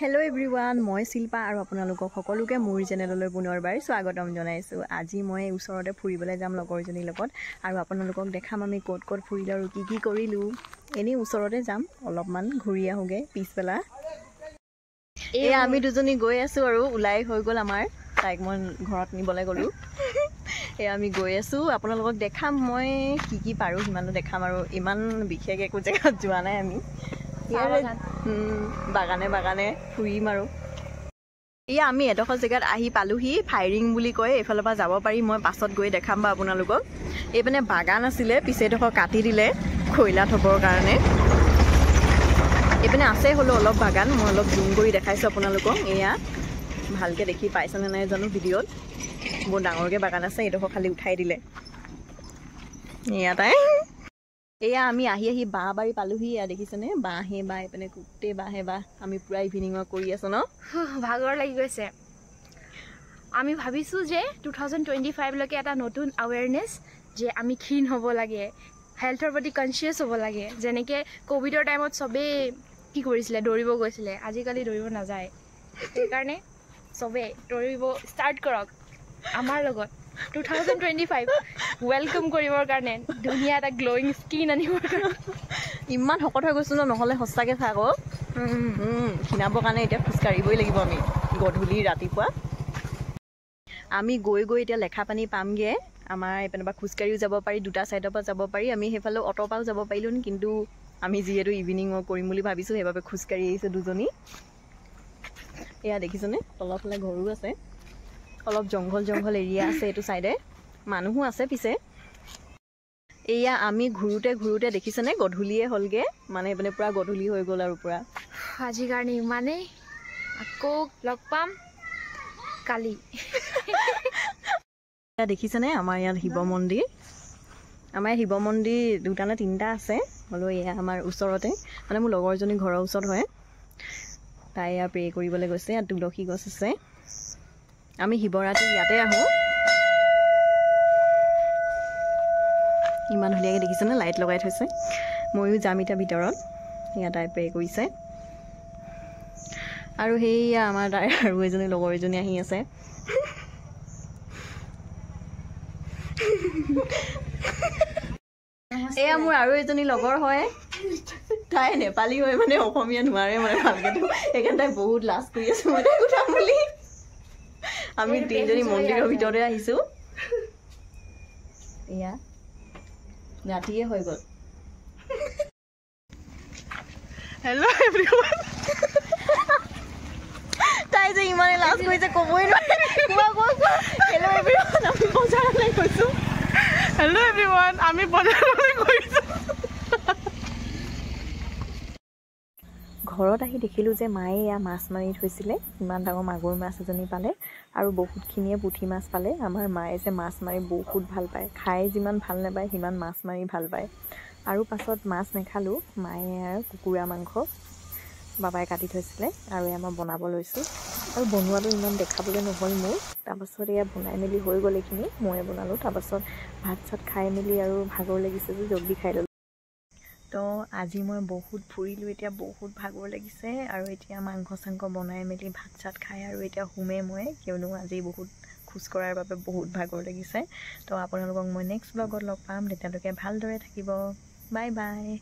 Hello' everyone, মই শিল্পা আৰু আপোনালোকক সকলোকে মোৰ চেনেললৈ পুনৰবাৰ স্বাগতম জনাইছোঁ। আজি মই ওচৰতে ফুৰিবলৈ যাম লগৰজনীৰ লগত আৰু আপোনালোকক দেখাম আমি ক'ত ক'ত ফুৰিলোঁ আৰু কি কি কৰিলোঁ। এনেই ওচৰতে যাম, অলপমান ঘূৰি আহোঁগৈ পিছবেলা। এয়া আমি দুজনী গৈ আছোঁ আৰু ওলাই হৈ গ'ল আমাৰ, তাইক মই ঘৰত নিবলৈ গ'লোঁ। এয়া আমি গৈ আছোঁ, আপোনালোকক দেখাম মই কি কি পাৰোঁ সিমানো দেখাম আৰু ইমান বিশেষ একো জেগাত যোৱা নাই আমি, বাগানে বাগানে ফুৰিম। আৰু এয়া আমি এডোখৰ জেগাত আহি পালোহি, ফায়াৰিং বুলি কয়, এইফালৰ পৰা যাব পাৰি, মই পাছত গৈ দেখাম বাৰু আপোনালোকক। এইপিনে বাগান আছিলে, পিছে এডোখৰ কাটি দিলে খৈলা থবৰ কাৰণে। এইপিনে আছে হ'লেও অলপ বাগান, মই অলপ জুম কৰি দেখাইছোঁ আপোনালোকক। এয়া ভালকৈ দেখি পাইছেনে নাই জানো ভিডিঅ'ত, বহুত ডাঙৰকৈ বাগান আছে, এইডোখৰ খালি উঠাই দিলে। এয়া তাই। এয়া আমি আহি আহি বাঁহ বাৰী পালোহি। এয়া দেখিছেনে বাঁহে বাঁহ, এইপিনে গোটেই বাঁহে বাঁহ। আমি পূৰা ইভিনিং ৱাক কৰি আছোঁ ন, ভাগৰ লাগি গৈছে। আমি ভাবিছোঁ যে 2025লৈকে এটা নতুন আৱেৰনেছ যে আমি ক্ষীণ হ'ব লাগে, হেল্থৰ প্ৰতি কনচিয়াছ হ'ব লাগে। যেনেকৈ ক'ভিডৰ টাইমত চবেই কি কৰিছিলে, দৌৰিব গৈছিলে, আজিকালি দৌৰিব নাযায়। সেইকাৰণে চবেই দৌৰিব ষ্টাৰ্ট কৰক আমাৰ লগত। 2025 welcome কৰিবৰ কাৰণে, ধুনীয়া এটা গ্ল'য়িং স্কিন আনিবৰ কাৰণে। ইমান শকত হৈ গৈছোঁ ন, নহ'লে সঁচাকৈ থাক ক্ষীণাবৰ কাৰণে এতিয়া খোজকাঢ়িবই লাগিব আমি গধূলি ৰাতিপুৱা। আমি গৈ গৈ এতিয়া লেখাপানী পামগৈ। আমাৰ এইপিনৰ পৰা খোজকাঢ়িও যাব পাৰি, দুটা ছাইডৰ পৰা যাব পাৰি। আমি সেইফালে অ'টোৰ পৰাও যাব পাৰিলোঁ, কিন্তু আমি যিহেতু ইভিনিং ৱাক কৰিম বুলি ভাবিছোঁ সেইবাবে খোজকাঢ়ি আহিছোঁ দুজনী। এয়া দেখিছেনে তলৰফালে ঘৰো আছে, অলপ জংঘল জংঘল এৰিয়া আছে এইটো ছাইডে, মানুহো আছে পিছে। এয়া আমি ঘূৰোঁতে ঘূৰোঁতে দেখিছেনে গধূলিয়ে হ'লগৈ, মানে এইপিনে পূৰা গধূলি হৈ গ'ল আৰু পূৰা। আজিৰ কাৰণে ইমানেই, আকৌ লগ পাম কালি। দেখিছেনে আমাৰ ইয়াত শিৱ মন্দিৰ, আমাৰ ইয়াত শিৱ মন্দিৰ দুটা নে তিনিটা আছে, হ'লেও এয়া আমাৰ ওচৰতে, মানে মোৰ লগৰজনী ঘৰৰ ওচৰত হয়, তাই ইয়াৰ প্ৰে কৰিবলৈ গৈছে। ইয়াত তুলসী গছ আছে, আমি শিৱৰাত্ৰি ইয়াতে আহোঁ। ইমান ধুনীয়াকৈ দেখিছেনে লাইট লগাই থৈছে। ময়ো যাম এতিয়া ভিতৰত। এয়া তাই প্ৰে কৰিছে আৰু সেইয়া আমাৰ তাই আৰু এজনী লগৰ এজনী আহি আছে। এয়া মোৰ আৰু এজনী লগৰ হয়, তাই নেপালী হয়, মানে অসমীয়া নোৱাৰে মানে ভালকৈ, সেইকাৰণে তাই বহুত লাজ কৰি আছে মই তাইক উঠাম বুলি। আমি তিনিজনী মন্দিৰৰ ভিতৰতে আহিছোঁ। এয়া ৰাতিয়ে হৈ গ'ল। হেল্ল' এভৰিৱান, তাই যে ইমানে লাজ কৰিছে ক'বই নোৱাৰে। কোৱা কোৱা কোৱা। হেল্ল' এভৰিৱান, আমি বজাৰলৈ গৈছোঁ। হেল্ল' এভৰিৱান, আমি বজাৰলৈ গৈছোঁ। ঘৰত আহি দেখিলোঁ যে মায়ে এয়া মাছ মাৰি থৈছিলে, ইমান ডাঙৰ মাগুৰ মাছ এজনী পালে আৰু বহুতখিনিয়ে পুঠি মাছ পালে। আমাৰ মায়ে যে মাছ মাৰি বহুত ভাল পায়, খাই যিমান ভাল নাপায় সিমান মাছ মাৰি ভাল পায়। আৰু পাছত মাছ নেখালোঁ, মায়ে আৰু কুকুৰা মাংস বাবাই কাটি থৈছিলে আৰু এয়া মই বনাব লৈছোঁ। আৰু বনোৱাটো ইমান দেখাবলৈ নহ'ল মোৰ। তাৰপাছত এয়া বনাই মেলি হৈ গ'ল, এইখিনি ময়ে বনালোঁ। তাৰপাছত ভাত চাত খাই মেলি আৰু ভাগৰ লাগিছে যে জল্দি খাই ল'লোঁ। তো আজি মই বহুত ফুৰিলোঁ, এতিয়া বহুত ভাগৰ লাগিছে আৰু এতিয়া মাংস চাংস বনাই মেলি ভাত চাত খাই আৰু এতিয়া শুমে মই, কিয়নো আজি বহুত খোজ কঢ়াৰ বাবে বহুত ভাগৰ লাগিছে। তো আপোনালোকক মই নেক্সট ব্লগত লগ পাম, তেতিয়ালৈকে ভালদৰে থাকিব। Bye bye.